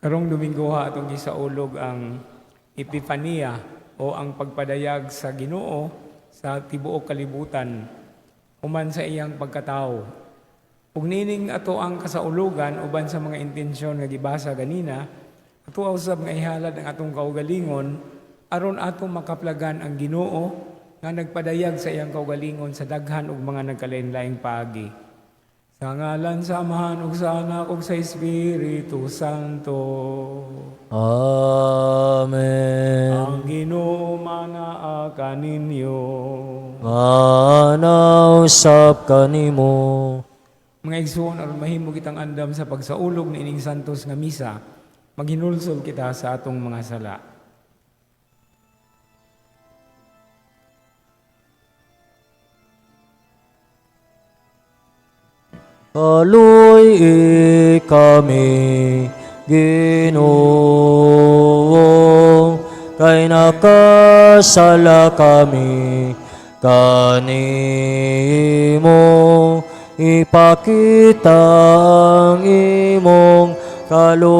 Karong Domingo ha, atong gisaulog ang Epifania o ang pagpadayag sa Ginoo sa tibuok kalibutan human sa iyang pagkatao. Ug nining ato ang kasaulugan uban sa mga intensyon nga gibasa ganina, ato usab nga ihalad ang atong kaugalingon aron atong makaplagan ang Ginoo nga nagpadayag sa iyang kaugalingon sa daghan ug mga nagkalain-laing paagi. Sa ngalan sa Amahan ug sa Anak ug sa Espiritu Santo. Amen. Ang Ginoo manaa kaninyo. Manausap kanimo. Mga igsoon, aron mahimo kitang andam sa pagsaulog niining santos nga misa, maghinulsol kita sa atong mga sala. Kaluy kami, Ginoo, kay nakasala kami kanimo. Ipakita ang imong kaluoy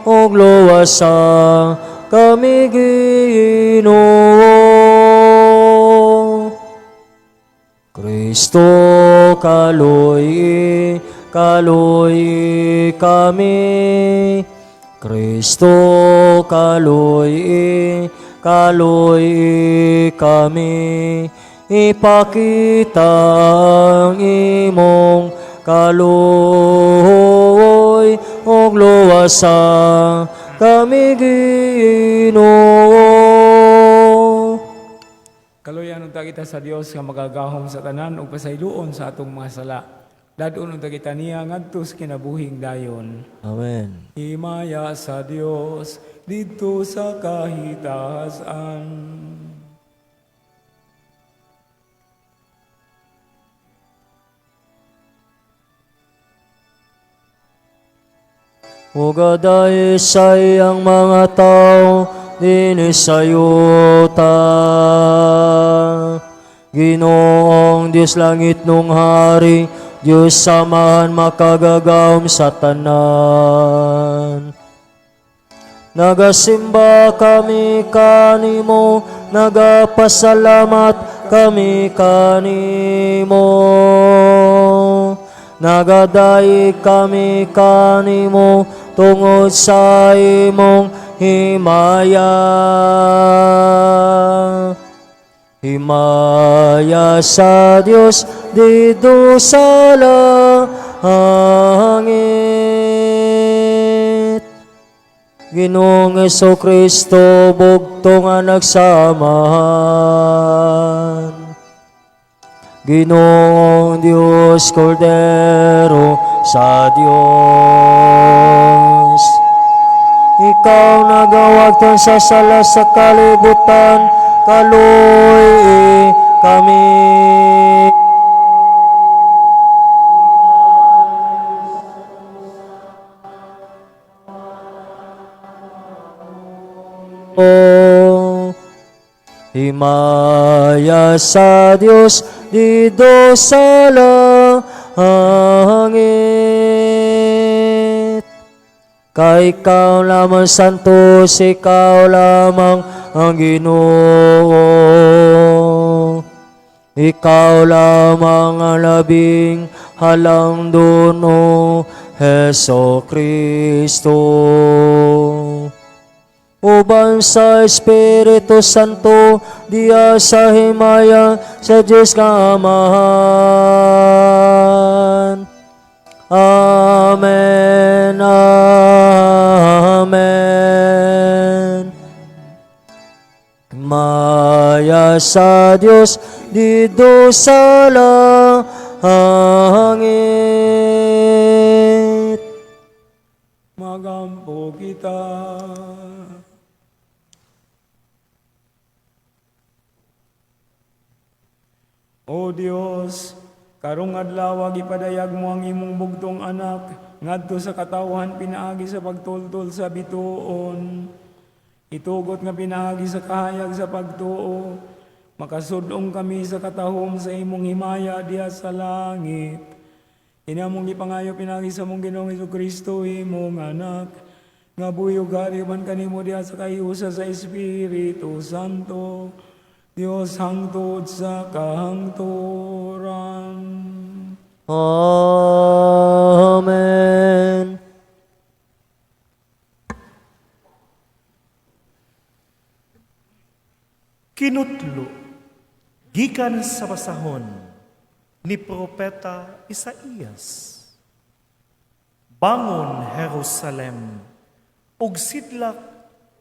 ug luwasa kami, Ginoo. Kristo, kaluy, kaluy kami. Kristo, kaluy, kaluy kami. Ipakita ang imong kaluoy ug luwasa kami, Ginoo. Kaluyan unta kita sa Dios nga magagahom sa tanan ug pasayloon sa atong mga sala. Dadon unta kita niya ngadto sa kinabuhing dayon. Amen. Himaya sa Dios didto sa kahitaas-an. Ugaday sa iyang mga tao dinhi sa yuta. Ginoong Diyos langit nung hari, Diyos samahan makagagahom sa tanan. Nagasimba kami kanimo, nagapasalamat kami kanimo. Nagadaig kami kanimo tungod sa imong himaya. Himaya sa Dios didto sa langit. Ginoong Kristo, bugto nga nagsamahan. Ginoong Dios, Kordero sa Dios. Ikaw nagawagtan sa sala sa kalibutan, kaluy kami. Himaya sa Dios didto sa langit. Kay ikaw lamang santos, ikaw lamang ang Ginoo. Ikaw lamang ang labing halang duno, Heso Kristo. Uban sa Espiritu Santo, diya sa himaya sa Diyos nga Amahan. Amen. Amen. Maya sa Diyos didto sa langit. Magampo kita. O Dios, karong adlaw gipadayag mo ang imong bugtong anak ngadto sa katawhan pinaagi sa pagtultol sa bituon. Itugot nga pinaagi sa kahayag sa pagtuo, makasudong kami sa katahom sa imong himaya diha sa langit. Kini among gipangayo pinaagi sa among Ginoong Kristo, imong anak, nga buhi ug hari uban kanimo diha sa kahiusa sa Espiritu Santo, Dios hangtod sa kahangturan. Amen. Kinutlo, gikan sa basahon ni Propeta Isaías. Bangon, Jerusalem, ug sidlak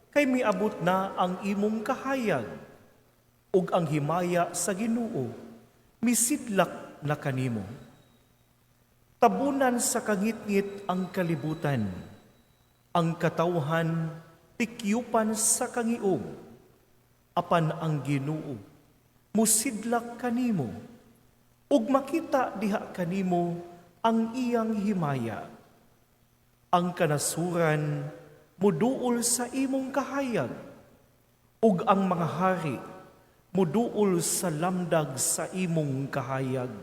kay miabot na ang imong kahayag, ug ang himaya sa Ginoo misidlak na kanimo. Tabunan sa kangitngit ang kalibutan, ang katawhan tikyupan sa kangiog, apan ang Ginoo musidlak kanimo, ug makita diha kanimo ang iyang himaya. Ang kanasuran muduol sa imong kahayag, ug ang mga hari muduol sa lamdag sa imong kahayag.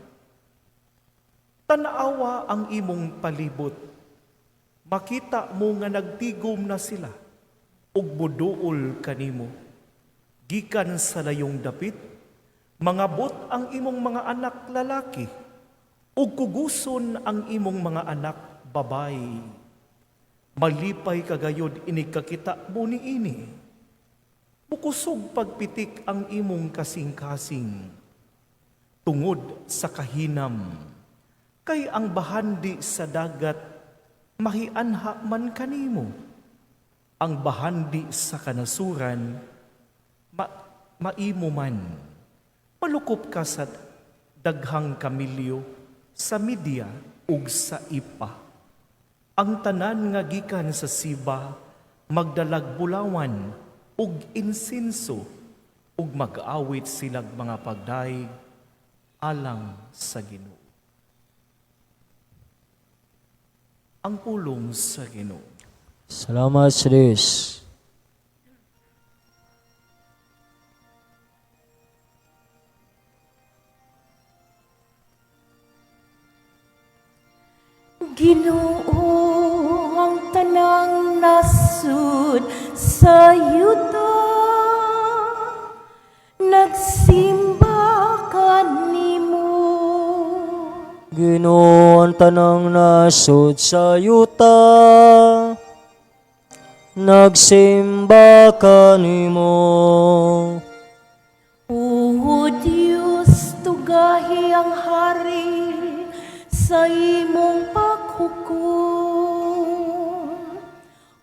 Tan-awa ang imong palibot, makita mo nga nagtigom na sila, ug muduol kanimo. Gikan sa layong dapit, mangabot ang imong mga anak lalaki, ug kuguson ang imong mga anak babay. Malipay kagayod inig kakita mo niini. Mukusog pagpitik ang imong kasing-kasing, tungod sa kahinam, kay ang bahandi sa dagat mahianha man kanimo. Ang bahandi sa kanasuran maimo man. Malukop ka sa daghang kamilyo, sa Media ug sa Ipa. Ang tanan nga gikan sa Siba magdalag bulawan ug insenso ug mag-awit silag mga pagdayeg alang sa Ginoo. Ang pulong sa Ginoo. Salamat sa Diyos. Ginoo, ang tanang nasud sa yuta, nagsimba kanimo. Ginoo, ang tanang nasud sa yuta, nagsimba kanimo. O Dios, tugahi ang hari sa imong paghukom,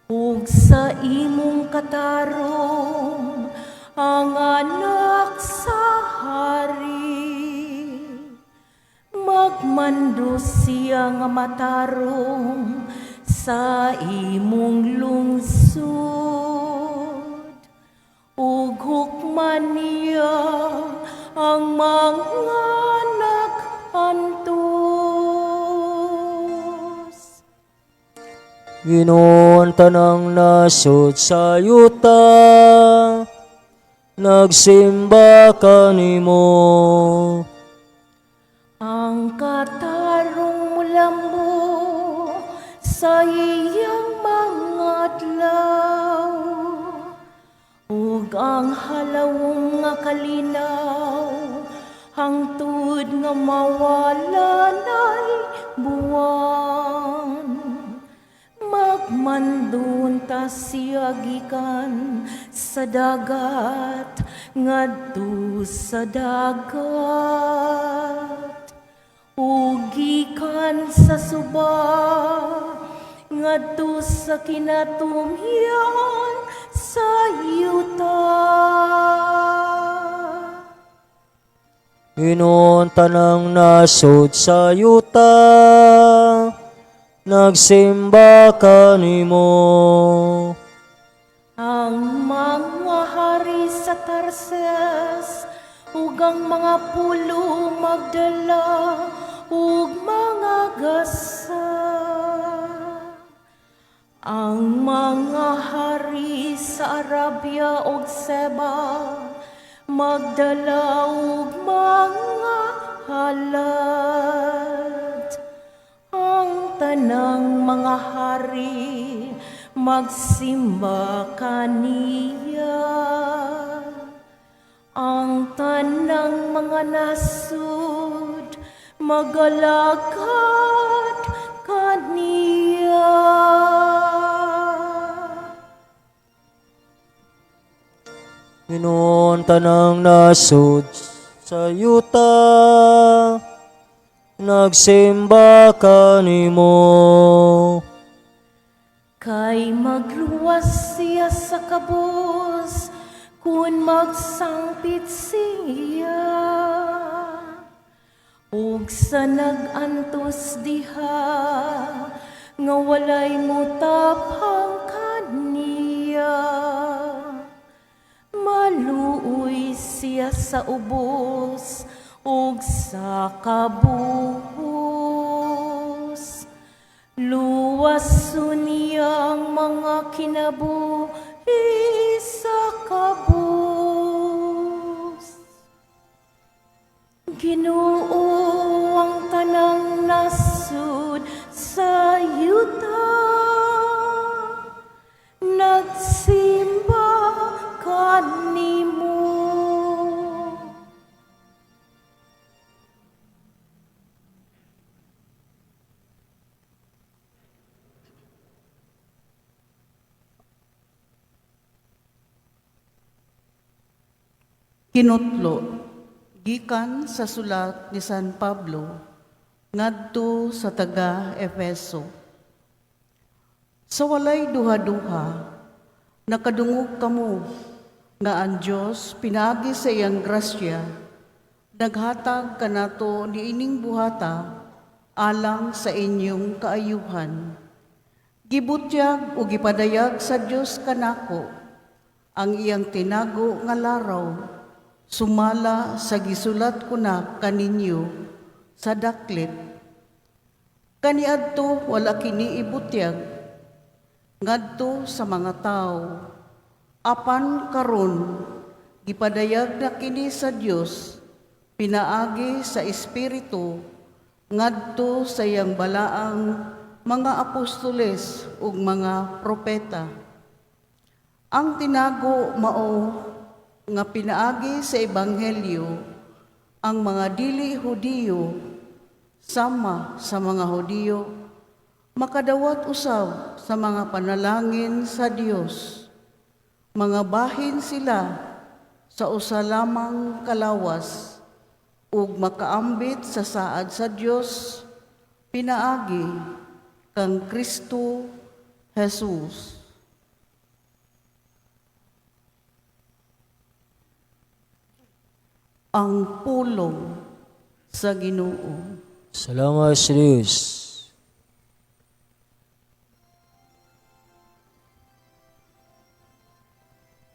ug sa imong katarong ang anak sa hari. Magmando siya nga matarong sa imong lungsod, ug hukman niya ang mga nag-antos. Ginoo, ang tanang nasud sa yuta, nagsimba kanimo. Ang katarong mulambo sa iyang mga adlaw, ug ang halawong nga kalinaw hangtod nga mawala nay buwan. Magmandun ta siya gikan sa dagat ngadto sa dagat, ug gikan sa suba ngadto sa kinatumhian sa yuta. Ginoo, ang tanang nasud sa yuta, nagsimba kanimo. Ang mga hari sa Tarses ug ang mga pulo magdala ug mga gasa. Ang mga hari sa Arabia ug Seba magdala ug mga halad. Tanang mga hari magsimba kaniya. Ang tanang mga nasud magalagad kaniya. Ginoon, tanang nasud sa yuta, nagsimba kanimo. Kay magluwas siya sa kabus kung magsangpit siya. Ug sa nag-antos diha nga walay motapang kaniya. Maluoy siya sa ubos ug sa kabus. Luwason niya ang mga kinabuhi sa kabus. Ginoo, ang tanang nasud sa yuta nagsimba kanimo. Kinutlo, gikan sa sulat ni San Pablo ngadto sa taga Efeso. Sa walay duha-duha, nakadungog kamo nga ang Dios pinaagi sa iyang grasya naghatag kanato niining buhata alang sa inyong kaayuhan. Gibutyag o gipadayag sa Dios kanako ang iyang tinago nga laraw sumala sa gisulat ko na kaninyo sa daklit. Kaniadto wala kini ibutyag ngadto sa mga tawo. Apan karon gipadayag na kini sa Dios pinaagi sa Espiritu ngadto sa iyang balaang mga apostoles ug mga propeta. Ang tinago mao nga pinaagi sa ebanghelyo ang mga dili Hudiyo sama sa mga Hudiyo makadawat usab sa mga panalangin sa Dios. Mga bahin sila sa usa lamang kalawas ug makaambit sa saad sa Dios pinaagi kang Kristo Jesus. Ang pulong sa Ginoo. Salamat sa Diyos.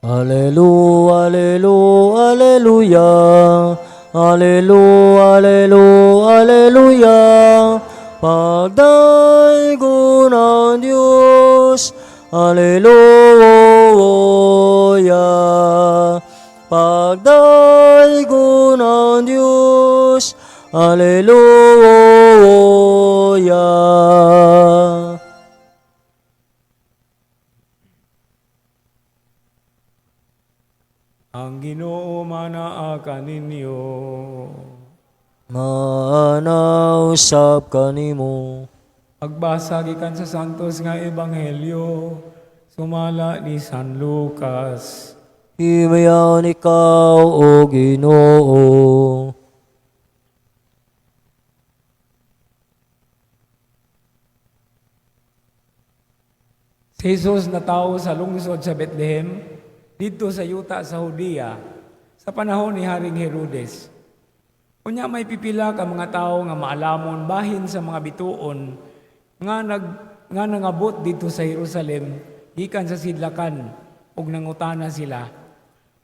Alleluia, alleluia, alleluia. Alleluia, alleluia, alleluia. Pagdaygon ang Diyos. Alleluia. Pagdaygon ang Diyos. Alleluia. Ang Ginoo manaa kaninyo. Maana usab kanimo. Pagbasa gikan sa Santos nga Ebanghelyo sumala ni San Lucas. Himayaon ikaw, O Ginoo. Si Jesus natawo sa lungsod sa Bethlehem, didto sa yuta sa Judea, sa panahon ni Haring Herodes. Unya may pipila ka mga tawo nga maalamon bahin sa mga bituon nga nangabot didto sa Jerusalem gikan sa sidlakan ug nangutana sila.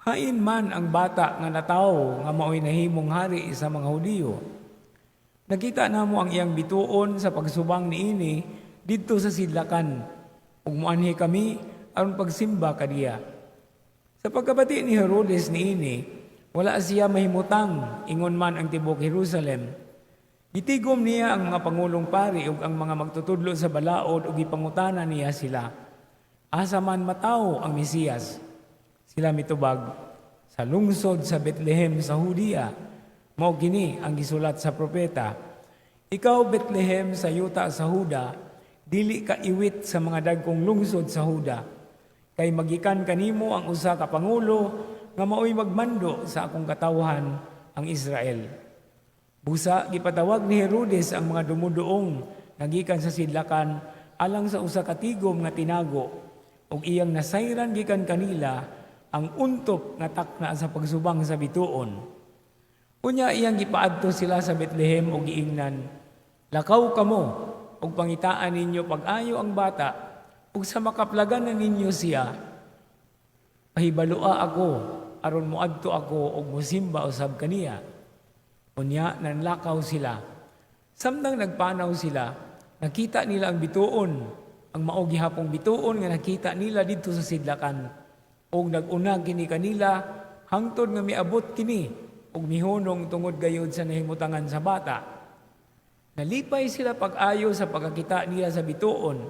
Hain man ang bata nga natawo nga maoy nahimong hari sa mga Hudiyo. Nakita namo ang iyang bituon sa pagsubang niini didto sa sidlakan ug moanhi kami aron pagsimba kaniya. Sa pagkabati ni Herodes niini, wala siya mahimutang ingon man ang tibuok Jerusalem. Gitigom niya ang mga pangulong pari ug ang mga magtutudlo sa balaod ug gipangutana niya sila, "Asa man matawo ang Mesiyas?" Sila mitubag, "Sa lungsod sa Bethlehem sa Judea. Mao kini ang gisulat sa propeta: Ikaw, Bethlehem, sa yuta sa Huda, dili ka iwit sa mga dagkong lungsod sa Huda. Kay magikan kanimo ang usa ka pangulo nga maoy magmando sa akong katawhan, ang Israel." Busa gipatawag ni Herodes ang mga dumuduong nga gikan sa sidlakan alang sa usa ka tigom nga tinago, ug iyang nasayran gikan kanila ang untop nga takna sa pagsubang sa bituon. Unya iyang gipaadto sila sa Bethlehem ug giingnan, "Lakaw kamo ug pangitaan ninyo pag-ayo ang bata, ug sa makaplagan na ninyo siya, pahibalua ako aron moadto ako ug mosimba usab kaniya." Unya nanlakaw sila. Samtang nagpanaw sila, nakita nila ang bituon, ang mao gihapong bituon nga nakita nila didto sa sidlakan. Ug nag-una kini kanila hangtod nga miabot kini ug mihunong tungod gayud sa nahimutangan sa bata. Nalipay sila pag-ayo sa pagkakita nila sa bituon.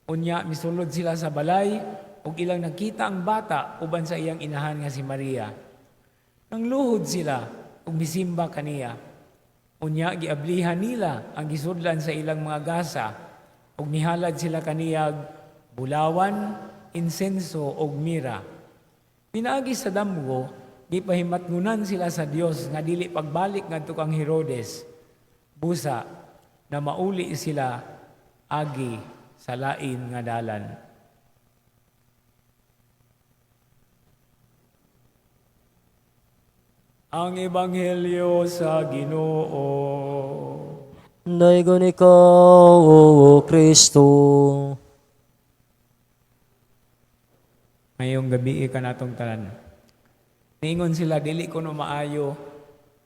Unya misulod sila sa balay ug ilang nakita ang bata uban sa iyang inahan nga si Maria. Nangluhod sila ug misimba kaniya. Unya giablihan nila ang gisudlan sa ilang mga gasa ug nihalad sila kaniyag bulawan, insenso ug mira. Pinaagi sa damgo, gipahimatngunan sila sa Dios nga dili pagbalik ngadto kang Herodes. Busa na mauli sila agi sa lain nga dalan. Ang Ebanghelyo sa Ginoo. Daygon ikaw, O Kristo. Ngayong gabi ka natong tanan. Niingon sila, dili kuno maayo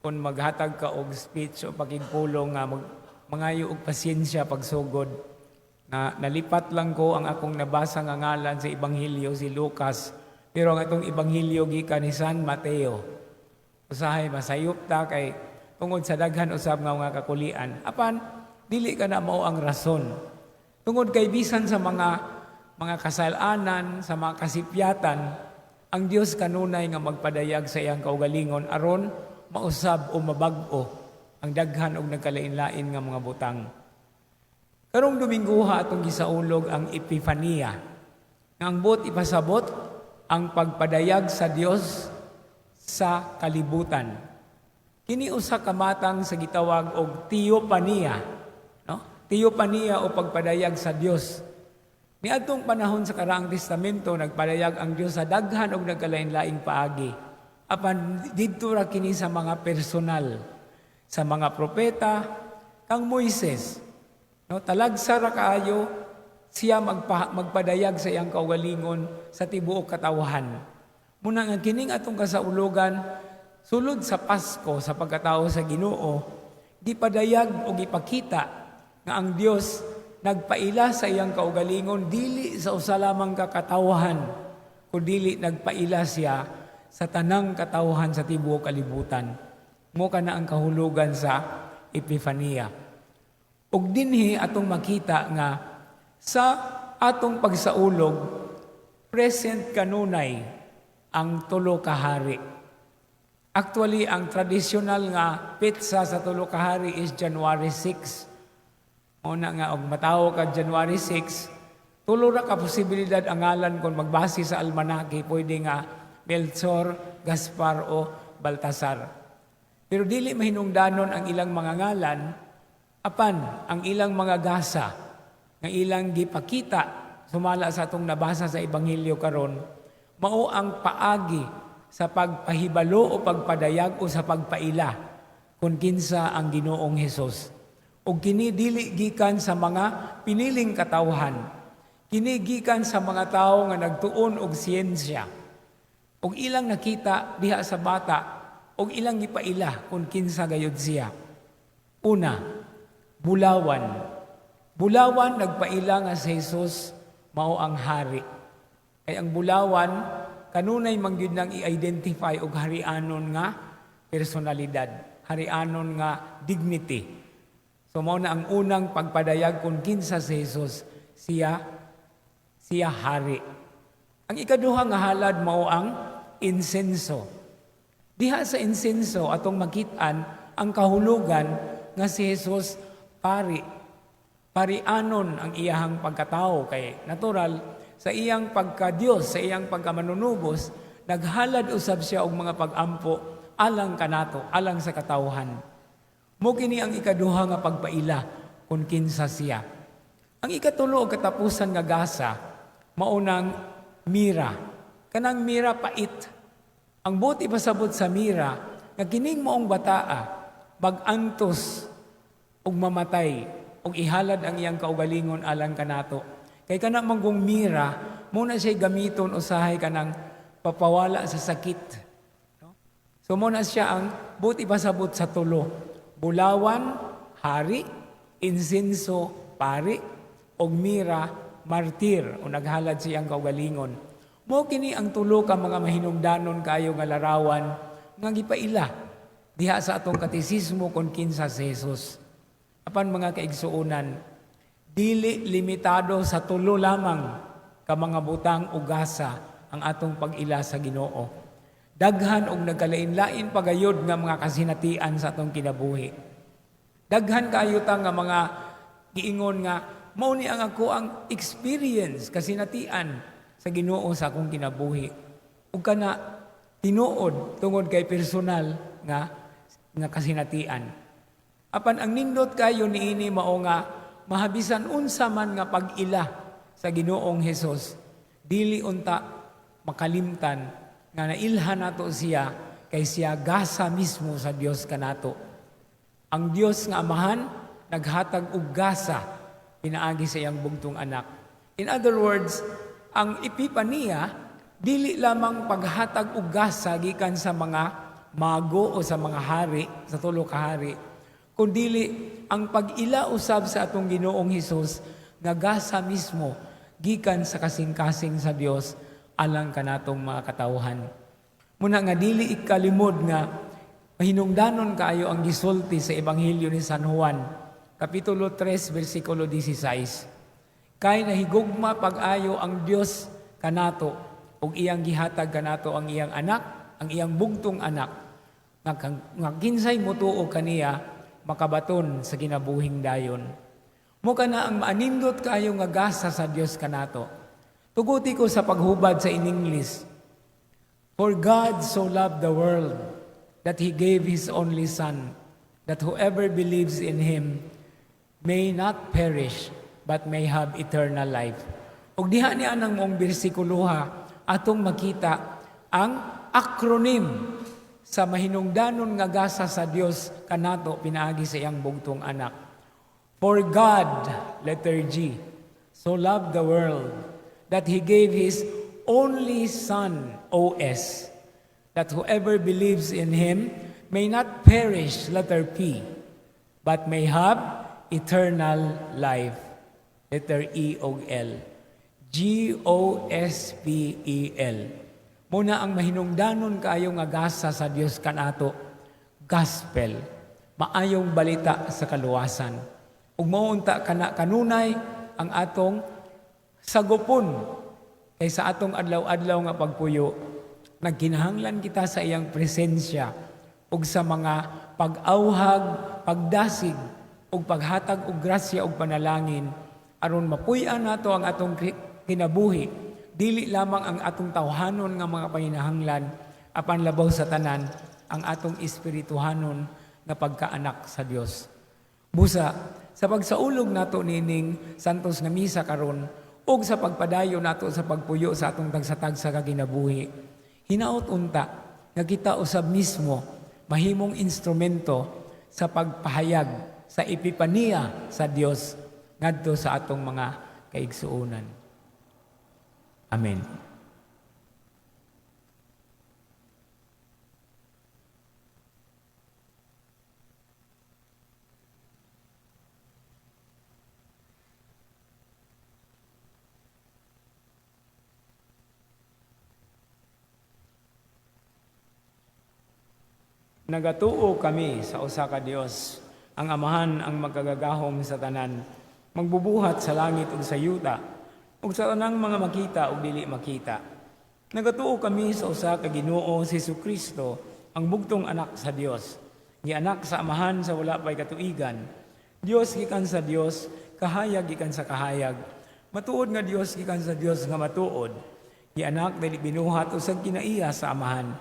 kung maghatag ka og speech o pakigpulong nga mangayo og pasensya pagsugod. Na nalipat lang ko ang akong nabasa nga ngalan sa Ebanghelyo, si Lucas, pero ang atong Ebanghelyo gikan ni San Mateo. Usahay masayop ta kay tungod sa daghan usab nga mga kakulian. Apan dili ka na mao ang rason. Tungod kay bisan sa mga kasalanan, sa mga kasipyatan, ang Dios kanunay nga magpadayag sa iyang kaugalingon aron mausab o mabag-o ang daghan og nagkalain-lain nga mga butang. Karong Domingguha atong gisaulog ang Epifania. Nga ang buot ipasabot ang pagpadayag sa Dios sa kalibutan. Kini usa ka matang sa gitawag og teopania, no? Teopania o pagpadayag sa Dios. Niadtong panahon sa Karaang Testamento, nagpadayag ang Dios sa daghan og nagkalain-laing paagi. Apan didto ra kini sa mga personal, sa mga propeta, kang Moises. No, talagsa ra kaayo siya magpadayag sa iyang kaugalingon sa tibuok katawhan. Muna nga kining atong kasaulogan sulod sa Pasko sa pagkatao sa Ginoo, gipadayag o gipakita nga ang Dios nagpaila sa iyang kaugalingon dili sa usa lamang ka katawhan, kundili nagpaila siya sa tanang katawhan sa tibuok kalibutan. Mo kana ang kahulugan sa Epifania. Ug dinhi atong makita nga sa atong pagsaulog, present kanunay ang tulo ka hari. Actually, ang traditional nga petsa sa tulo ka hari is January 6. Una nga, og matawo ka January 6, tulo ra ka posibilidad ang ngalan kung magbase sa almanake, pwede nga Melchor, Gaspar o Baltasar. Pero dili mahinungdanon ang ilang mga ngalan, apan ang ilang mga gasa nga ilang gipakita sumala sa atong nabasa sa Ebanghelyo karon, mao ang paagi sa pagpahibalo o pagpadayag o sa pagpaila kung kinsa ang Ginoong Hesus. Ug kini dili gikan sa mga piniling katawhan. Kini gikan sa mga tawo nga nagtuon og siyensya. Ug ilang nakita diha sa bata ug ilang gipaila kung kinsa gayud siya. Una, bulawan. Bulawan nagpaila nga si Jesus mao ang hari. Kay ang bulawan kanunay man gyud nang i-identify og harianon nga personalidad, harianon nga dignity. So mao na ang unang pagpadayag kung kinsa si Jesus, siya siya hari. Ang ikaduha nga halad mao ang insenso. Diha sa insenso atong makit-an ang kahulugan nga si Jesus pari. Parianon ang iyahang pagkatao kay natural sa iyang pagka-Dios, sa iyang pagkamanunubos, naghalad usab siya og mga pag-ampo alang kanato, alang sa katawhan. Mo kini ang ikaduha nga pagpaila kung kinsa siya. Ang ikatulo og katapusan nga gasa mao nang mira. Kanang mira pait. Ang buot ipasabot sa mira nga kining maong bataa mag-antos ug mamatay ug ihalad ang iyang kaugalingon alang kanato. Kay kana manggong mira mo na siya gamiton usahay kanang papawala sa sakit. No? So mo na siya ang buot ipasabot sa tulo. Bulawan, hari, insenso, pari, ug mira, martir o naghalad siyang kaugalingon. Mo kini ang tulo ka mga mahinungdanon kaayo nga larawan nga gipaila diha sa atong katisismo kon kinsa si Jesus. Apan mga kaigsuonan, dili limitado sa tulo lamang ka mga butang o gasa ang atong pag-ila sa Ginoo. Daghan og nagkalain-lain pagayod nga mga kasinatian sa atong kinabuhi. Daghan kaayo ta nga mga giingon nga mao ni ang ako ang experience kasinatian sa Ginoo sa akong kinabuhi. Ug kana tinuod tungod kay personal nga nga kasinatian. Apan ang nindot kayo niini mao nga mahabisan unsa man nga pag-ila sa Ginoong Hesus, dili unta makalimtan nga nailhan nato siya kay siya gasa mismo sa Dios kanato. Ang Dios nga Amahan naghatag og gasa pinaagi sa iyang bugtong anak. In other words, ang epipaniya dili lamang paghatag og gasa gikan sa mga mago o sa mga hari, sa tulo ka hari, kundili ang pag-ila usab sa atong Ginoong Hesus nga gasa mismo gikan sa kasing-kasing sa Dios alang kanatong mga katawhan. Muna nga dili ikalimod nga mahinungdanon kaayo ang gisulti sa Ebanghelyo ni San Juan, Kapitulo 3, versikulo 16. Kay nahigugma pag-ayo ang Dios kanato ug iyang gihatag kanato ang iyang anak, ang iyang bugtong anak, nga kinsay motuo kaniya makabaton sa kinabuhing dayon. Mo kana ang maanindot kaayo nga gasa sa Dios kanato. Tuguti ko sa paghubad sa in English. For God so loved the world that He gave His only Son, that whoever believes in Him may not perish, but may have eternal life. Ug diha niya ang maong bersikuloha atong makita ang acronym sa mahinungdanon nga gasa sa Dios kanato pinaagi sa iyang bugtong anak. For God, letter G, so loved the world that He gave His only Son, OS, that whoever believes in Him may not perish, letter P, but may have eternal life, letter E o L. Gospel. Muna ang mahinungdanon kaayo nga gasa sa Dios kanato, gospel, maayong balita sa kaluwasan. Ug mao unta kana kanunay ang atong sagupon kay sa atong adlaw-adlaw nga pagpuyo, nagkinahanglan kita sa iyang presensya ug sa mga pag-awhag, pagdasig ug paghatag og grasya ug panalangin aron mapuy-an nato ang atong kinabuhi, dili lamang ang atong tawhanon nga mga panginahanglan, apan labaw sa tanan ang atong espirituhanon nga pagkaanak sa Dios. Busa sa pagsaulog nato nining Santos nga Misa karon ug sa pagpadayon nato sa pagpuyo sa atong tagsa-tagsa ka kinabuhi, hinaot unta nga kita usab mismo mahimong instrumento sa pagpahayag sa epipaniya sa Dios ngadto sa atong mga kaigsuonan. Amen. Nagatuo kami sa usa ka Dios, Ang Amahan ang makagagahom sa tanan, magbubuhat sa langit ug sa yuta, ug sa tanang mga makita ug dili makita. Nagatuo kami sa usa ka Ginoo, si Kristo, ang bugtong anak sa Dios. Gianak sa Amahan sa wala pay katuigan. Dios gikan sa Dios, kahayag gikan sa kahayag. Matuod nga Dios gikan sa Dios nga matuod. Gianak, dili binuhat, usag kinaiya sa Amahan.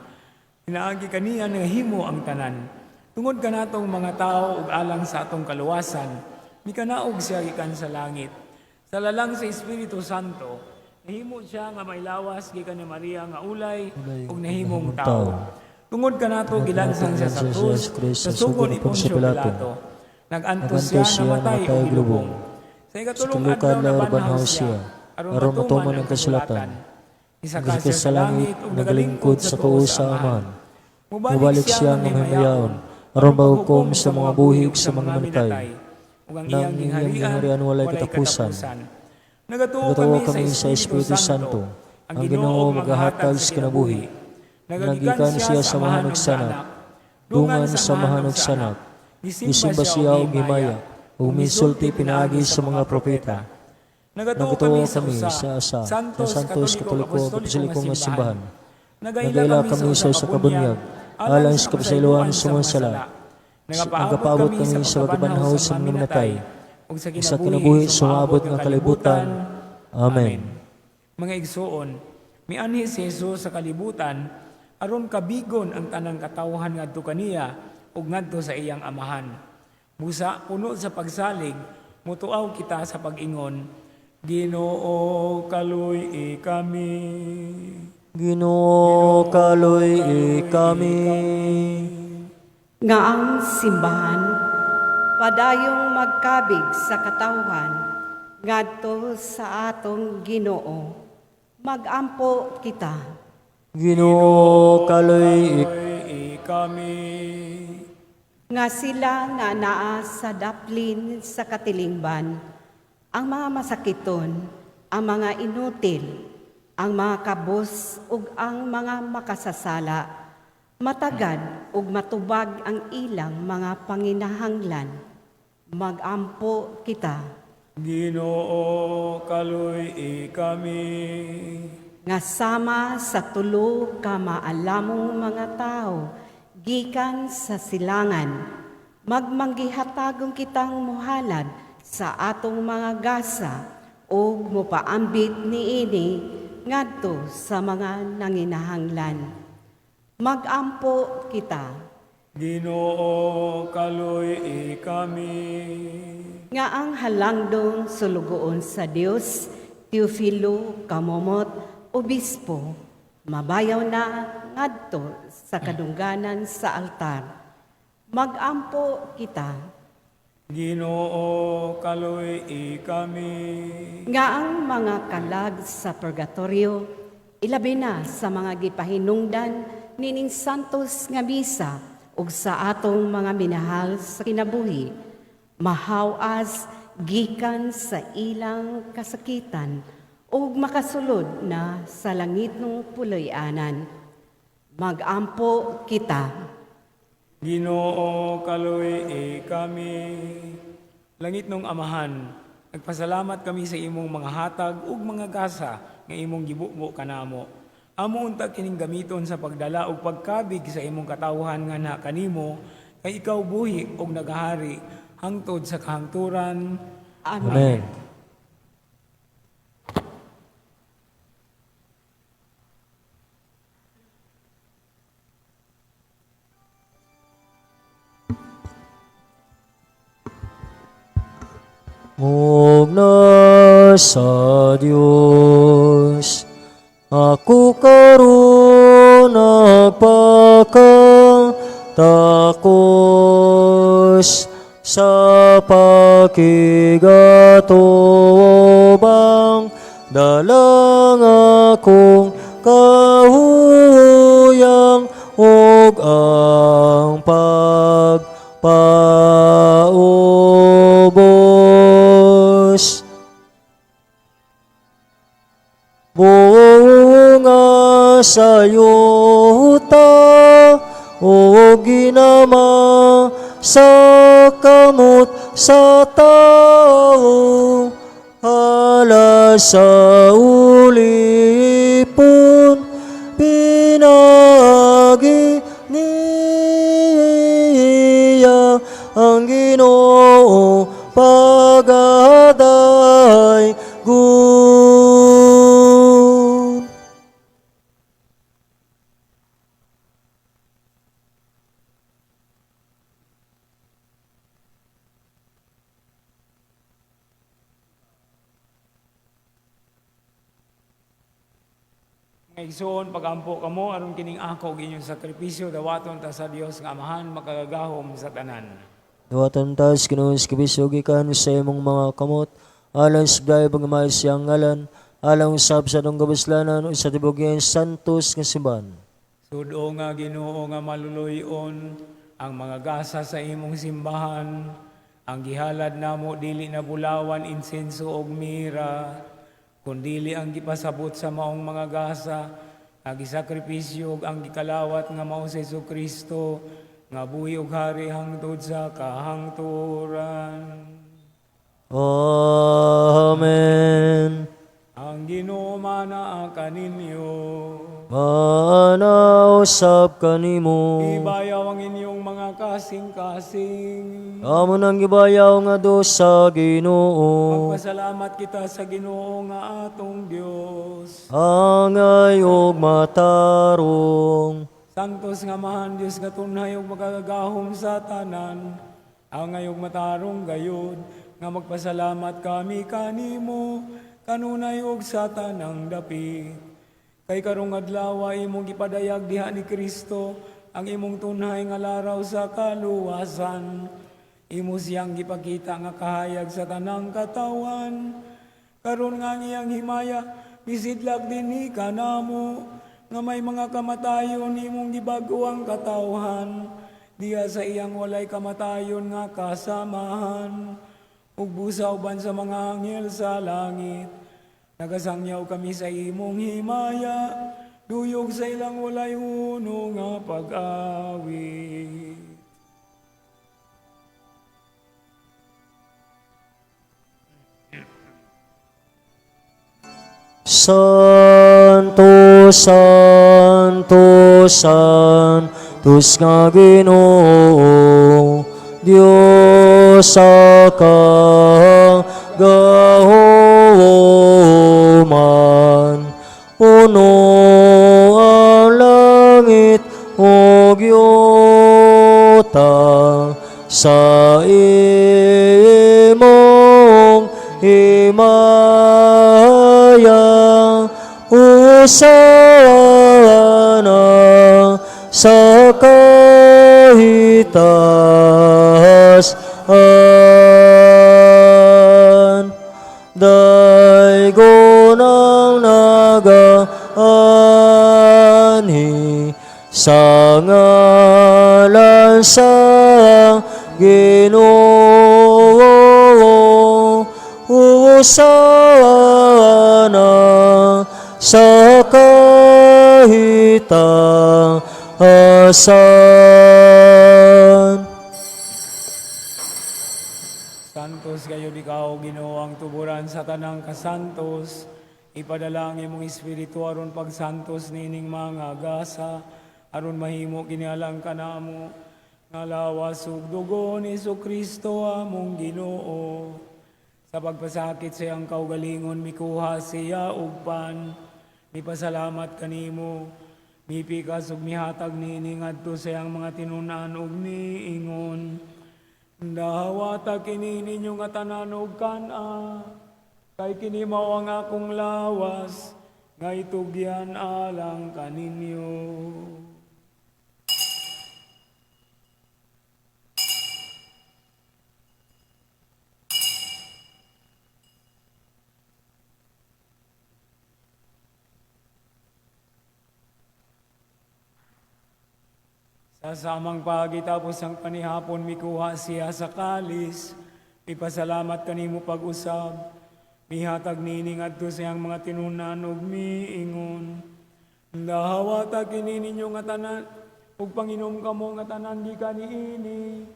Pinaagi kaniya nahimo ang tanan. Tungod kanatong mga tao ug alang sa atong kaluwasan, mikanaog siya gikan sa langit. Sa lalang sa Espiritu Santo, nahimo siya nga mailawas gikan ni Maria nga ulay ug nahimong tao. Tungod kanato gilansan siya sa krus sa sugod ni Poncio Pilato. Nag-antos siya, namatay ug gilubong. Sa ikatulong adlaw nabanhaw siya aron matuman ang kasulatan. Isaka siya sa langit ug nagalingkod sa tuo sa Amahan. Mubalik siya nga mahimayaon aron maghukom sa mga buhi ug sa mga minatay. Ug ang Nang iyang iyang gingharian gingharian walay walay katapusan. katapusan. Nagatuo Nagatuo kami sa Espiritu Santo, ang Ginoo magahatag sa kinabuhi. Nagikan siya sa Amahan ug sa Anak, dungan sa Amahan ug sa Anak. Gisimba siya og himaya, ug misulti pinaagi sa mga propeta. Nagatuo Nagatuo kami kami sa asa, Santos, sa Santos Katoliko Katoliko Apostoliko nga simbahan. Nagaila Nagaila kami sa usa ka bunyag, alang sa kapasayloan sa mga sala. Nagapaabot kami sa pagkabanhaw sa mga minatay, ug sa Sa kinabuhi sa umaabot nga kalibutan. Amen. Mga igsuon, mianhi si Jesus sa kalibutan aron kabigon ang tanang katawhan ngadto kaniya ug ngadto sa iyang Amahan. Busa puno sa pagsalig, mutuaw kita sa pag-ingon, Ginoo, kaluy-i kami. Ginoo, kaluy-i kami. Nga ang simbahan padayong magkabig sa katawhan ngadto sa atong Ginoo. Magampo kita. Ginoo, kaluy-i Kaluy-i kami. Nga sila nga naa sa daplin sa katilingban, ang mga masakiton, ang mga inutil, ang mga kabos ug ang mga makasasala, matagad ug matubag ang ilang mga panginahanglan. Magampo kita. Ginoo, kaluy-i kami. Nga sama sa tulo ka maalamong mga tao gikan sa silangan, magmanggihatagong kitang muhalad sa atong mga gasa ug mopaambit niini ngadto sa mga nanginahanglan. Magampo kita. Ginoo, kaluy-i kami. Nga ang halangdong sulugoon sa Dios, Teofilo Camomot, Obispo, mabayaw na ngadto sa kadungganan sa altar. Magampo kita. Ginoo, kaluy-i kami. Nga ang mga kalag sa purgatorio, ilabi na sa mga gipahinungdan nining santos nga misa ug sa atong mga minahal sa kinabuhi, mahawas gikan sa ilang kasakitan ug makasulod na sa langitnong puloy-anan. Magampo kita. Ginoo, kaluy-i kami. Langitnong Amahan, nagpasalamat kami sa imong mga hatag ug mga gasa nga imong gibubo kanamo. Amo unta kining gamiton sa pagdala ug pagkabig sa imong katawhan nga na kanimo, kay ikaw buhi ug nagahari hangtod sa kahangturan. Amen. Amen. Mugna sa Dios, ako karon nagpakatakos sa pakigatubang dalang akong kahuyang ug ang pagpaubos. Bunga sa yuta o ginama sa kamot sa tao, hala sa ulipon, pinaagi niya ang Ginoo pagadayon. Mga igsoon, pagampo kamo aron kining ako ug inyong sakripisyo dawaton ta sa Dios nga Amahan makagagahom sa tanan. Duwatan ta sa Ginoo sa kabisyo gikan sa imong mga kamot, alang sa dayo pagmamahal siyang ngalan, alang usab sa atong kabuslanan ug sa tibuok iyang santos nga simbahan. Sudo nga Ginoo nga maluluy-on ang mga gasa sa imong simbahan, ang gihalad namo dili na bulawan, insenso ug mira, kundili ang gipasabot sa maong mga gasa, ang gisakripisyo ug ang gikalawat nga mao si Kristo nga buhi ug hari hangtod sa kahangturan. Amen. Ang Ginoo manaa kaninyo. Mana usab kanimo. Ibayaw ang inyong mga kasing-kasing. Amo nang gibayaw nga do sa Ginoo. Magpasalamat kita sa Ginoo nga atong Dios. Angay og matarong. Santos nga Amahan Dios nga tunhay ug makagagahom sa tanan. Angay ug matarong gayud nga magpasalamat kami kanimo kanunay ug sa tanang dapit. Kay karong adlaw imong gipadayag diha ni Kristo ang imong tunhay nga laraw sa kaluwasan. Imo siyang gipakita nga kahayag sa tanang katawan. Karon nga ang iyang himaya misidlak dinhi kanamo nga may mga kamatayon imong gibag-o ang katawhan diha sa iyang walay kamatayon nga kasamahan ug busa uban sa mga anghel sa langit. Nagasangyaw kami sa imong himaya, duyog sa ilang walay huno nga pag-awit. Santo, Santo, Santos nga Ginoo, Dios sa kagahoman, puno ang langit ug yuta sa imong himaya, usana sa kahitaas-an. Daygon ang nagaanhi sa ngalan sa Ginoo, usana sa kahitaasan. Santos gayud ikaw, Ginoo, ang tuburan sa tanang kasantos. Ipadala ang imong espiritu aron pagsantos niining mga gasa, aron mahimo kini alang kanamo nga lawas ug dugo ni Kristo among Ginoo. Sa pagpasakit sa iyang kaugalingon, mikuha siya og pan, mipasalamat kanimo, mipikas ug mihatag niini ngadto sa iyang mga tinun-an ug miingon: Dawata kini ninyo nga tanan og kan-a, kay kini mao ang akong lawas nga itugyan alang kaninyo. Sa samang pagitapos ang panihapon, mikuha siya sa kalis, ipasalamat kanimo pag-usab, mihatag niini ngadto sa iyang mga tinun-an ug miingon: Dawata kini ninyo nga tanan ug panginom kamo nga tanan gikan niini,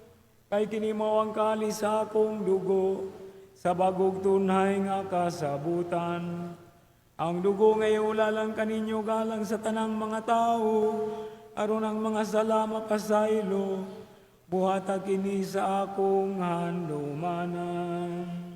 Kay kini mao ang kalis sa akong dugo, sa bagog tunhay nga kasabutan. Ang dugo nga iulalang kaninyo galang sa tanang mga tao, aron ang mga sala mapasaylo, buhata kini sa akong handumanan.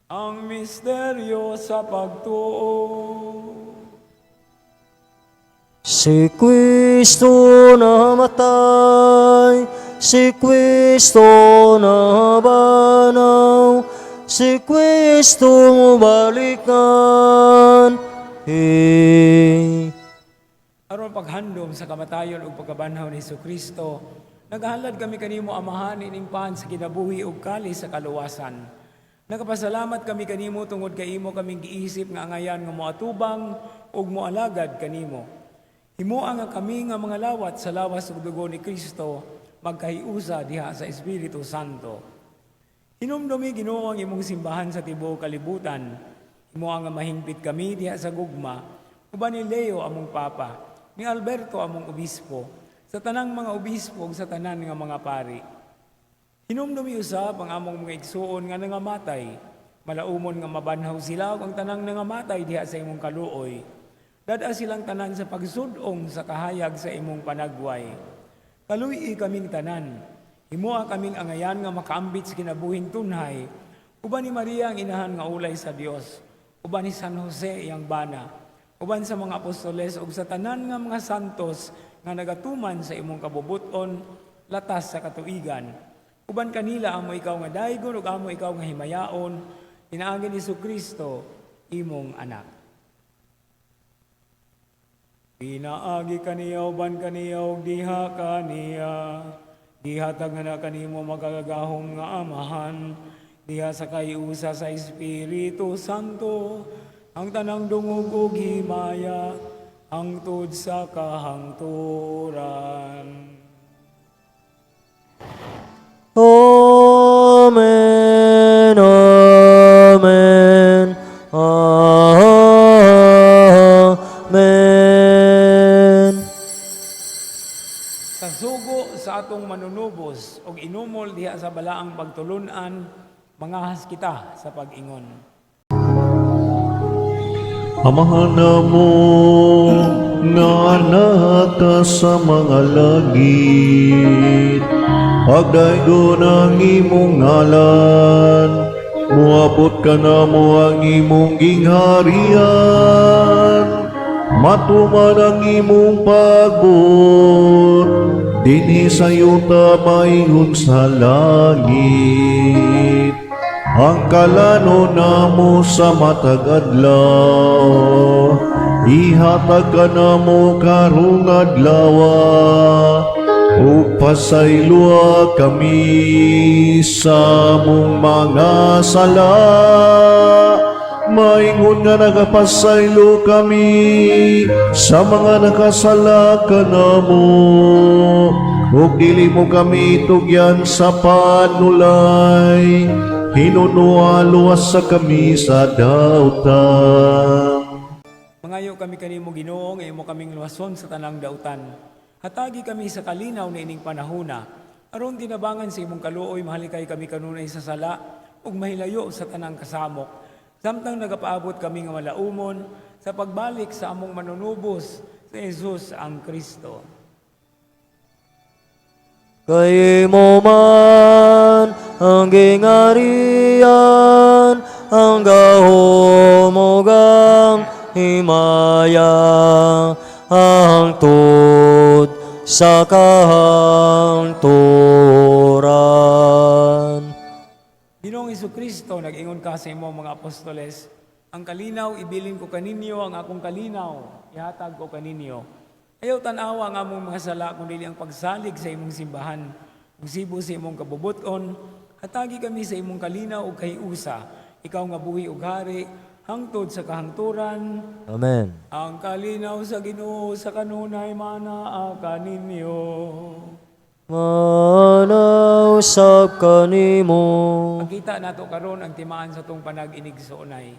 Ang misteryo sa pagtuo. Si Kristo namatay, si Kristo nabanaw, si Kristo balikan. Hey. Aron paghandom sa kamatayon ug pagkabanhaw ni Kristo, naghalad kami kanimo, Amahan, ining pan sa kinabuhi ug kalis sa kaluwasan. Nagapasalamat kami kanimo tungod kay imo kaming giisip nga angayan nga moatubang ug moalagad kanimo. Himoa nga kami nga mga lawat sa lawas ug dugo ni Kristo magkahiusa diha sa Espiritu Santo. Hinumdumi, Ginoo, ang imong simbahan sa tibuok kalibutan. Himoa nga mahingpit kami diha sa gugma uban ni Leo among Papa, ni Alberto among obispo, sa tanang mga obispo ug sa tanan nga mga pari. Hinumdumi usab ang among mga igsuon nga nangamatay. Malaumon nga mabanhaw sila ug ang tanang nangamatay diha sa imong kaluoy. Dad-a silang tanan sa pagsud-ong sa kahayag sa imong panagway. Kaluy-i kaming tanan. Himoa kaming angayan nga makaambit sa kinabuhing tunhay. Uban ni Maria ang inahan nga ulay sa Dios. Uban ni San Jose iyang bana. Uban sa mga apostoles ug sa tanan nga mga santos nga nagatuman sa imong kabubuton latas sa katuigan. Uban kanila amo ikaw nga daygon ug amo ikaw nga himayaon pinaagi ni Kristo imong anak. Pinaagi kaniya, uban kaniya ug diha kaniya, gihatag na kanimo makagagahom nga Amahan diha sa kahiusa sa Espiritu Santo ang tanang dungog ug himaya hangtod sa kahangturan. Amen, Amen, Amen. Sa sugo sa atong manunubos ug inumol diha sa balaang pagtulunan, mangahas kita sa pag-ingon. Amahan namo nga naa ka sa mga langit, pagdaygon ang imong ngalan, muabot kanamo ang imong gingharian, matuman ang imong pagbuot, dinhi sa yuta maingon sa langit. Ang kalano namo sa matag adlaw, ihatag kanamo karong adlaw, ug pasayloa kami sa among mga sala, maingon nga nagapasaylo kami sa mga nakasala kanamo, ug dili mo kami tugyan sa panulay, hinunoa luwasa kami sa dautan. Mangayo kami kanimo, Ginoo, nga imo kaming luwason sa tanang dautan. Hatagi kami sa kalinaw niining panahona aron tinabangan sa imong kaluoy mahalikay kami kanunay sa sala ug mahilayo sa tanang kasamok, samtang nagapaabot kami nga malaumon sa pagbalik sa among manunubos, sa Jesus ang Kristo. Kay imo man ang gingharian, ang gahom ug ang himaya, hangtod sa kahangturan. Ginoong Kristo, nag-ingon ka sa imong mga apostoles, "Ang kalinaw ibilin ko kaninyo, ang akong kalinaw ihatag ko kaninyo. Ayaw tan-awa ang among mga sala, kundi ang pagsalig sa imong simbahan. Ug sibo sa imong kabubuton, hatagi kami sa imong kalinaw ug kahiusa, ikaw nga buhi ug hari hangtod sa kahangturan." Amen. Ang kalinaw sa Ginoo sa kanunay manaa kaninyo. Mana usab kanimo. Makita nato karon ang timaan sa atong panag-inigsoonay.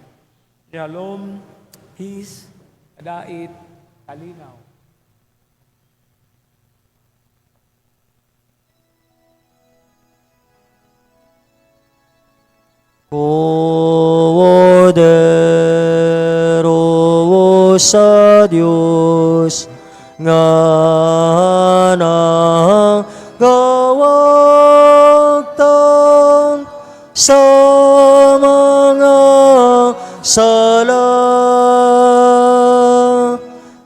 Shalom, peace, kadait, kalinaw. Kordero sa Dios nga nagawagtang sa mga sala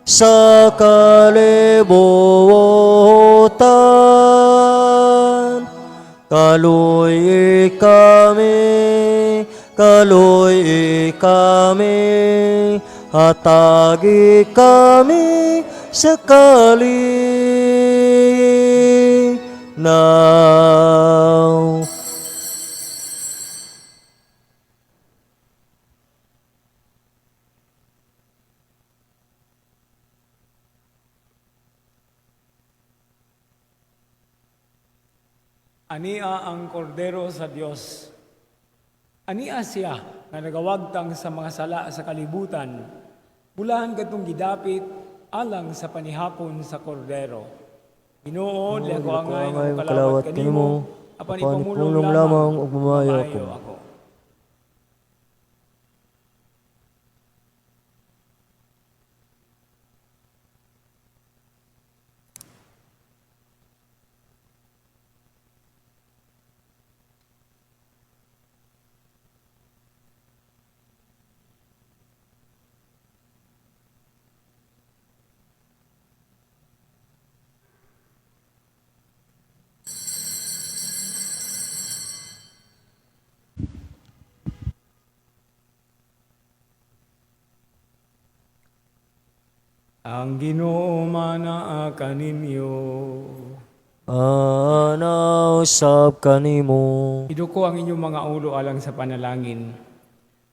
sa kalibutan. Kaluy kami, kaluy kami, hatagi kami sa kalinaw. Ania ang kordero sa Dios. Ania siya nga nagawagtang sa mga sala sa kalibutan. Bulahan katong gidapit alang sa panihapon sa kordero. Ginoo, dili ako angay nga mokalawat kanimo, apan ipamulong lamang ug mamayo ako. Ako. Ang Ginoo manaa kaninyo. Ana usab kanimo. Iduko ang inyong mga ulo alang sa panalangin.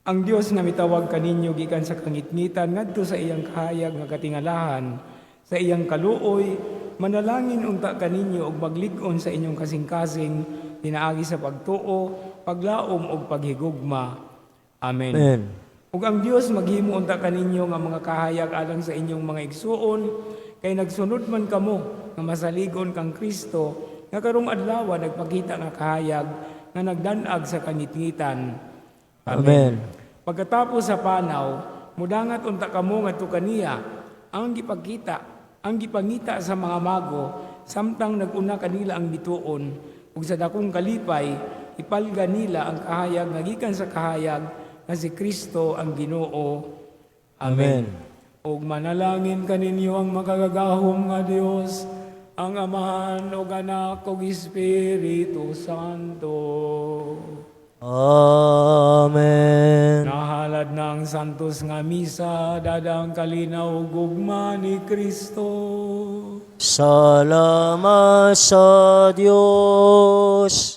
Ang Dios nga mitawag kaninyo gikan sa kangitngitan ngadto sa iyang kahayag nga katingalahan, sa iyang kaluoy, manalangin unta kaninyo og maglig-on sa inyong kasing-kasing pinaagi sa pagtuo, paglaom ug paghigugma. Amen. Amen. Ug ang Dios maghimo unta kaninyo nga mga kahayag alang sa inyong mga igsuon, kay nagsunod man kamo nga masaligon kang Kristo nga karong adlaw nagpakita nga kahayag nga nagdan-ag sa kangitngitan. Amen. Pagkatapos sa panaw, mudangat unta kamo ngadto kaniya ang gipagkita, ang gipangita sa mga mago samtang naguna kanila ang bituon ug sa dakong kalipay ipalga nila ang kahayag nga gikan sa kahayag nga si Kristo ang Ginoo. Amen. Ug manalangin kaninyo ang makagagahom nga Dios, ang Amahan ug Anak ug Espiritu Santo. Amen. Nahalad na ang santos nga misa, dadang kalinaw ug gugma ni Kristo. Salamat sa Dios.